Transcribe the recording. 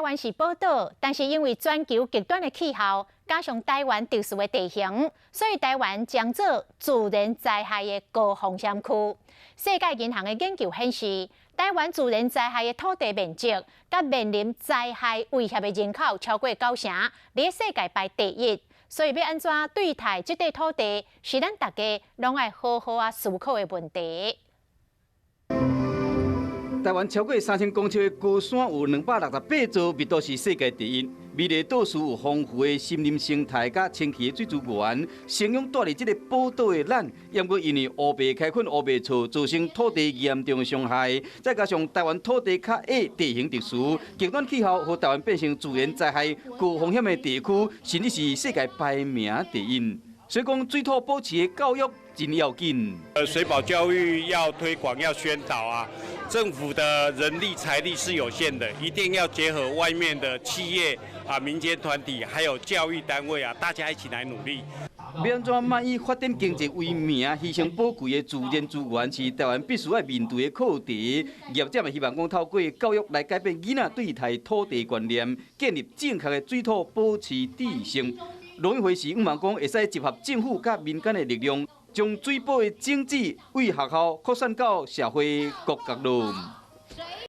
灣是寶島，但是因為全球極端的氣候，加上台灣特殊的地形，所以台灣將做自然災害的高風險區。世界銀行的研究顯示，台灣自然災害的土地面積，佮面臨災害威脅的人口超過九成，佇世界排第一。所以欲按怎對待這塊土地，是咱大家攏愛好好仔思考的問題。台灣超過3000公尺的高山有268座，密度是世界第一。美麗島嶼有豐富的森林生態佮清氣的水資源，生養蹛佇這個寶島的咱，毋過因為烏白開墾、烏白做，造成土地嚴重傷害，再加上台灣土地較矮、地形特殊、極端氣候，予台灣變成自然災害高風險的地區，甚至是世界排名第一。所以講，水土保持的教育真要緊。水保教育要推廣、要宣導啊。政府的人力財力是有限的，一定要結合外面的企業啊、民間團體，還有教育單位啊，大家一起來努力。欲按怎莫以發展經濟為名，犧牲寶貴的自然資源，是台灣必須愛面對的課題。業者嘛希望講透過教育來改變囡仔對待土地觀念，建立正確的水土保持知識。農委會是向望講會使集合政府佮民間的力量，將水保的種子對學校擴散到社會各角落。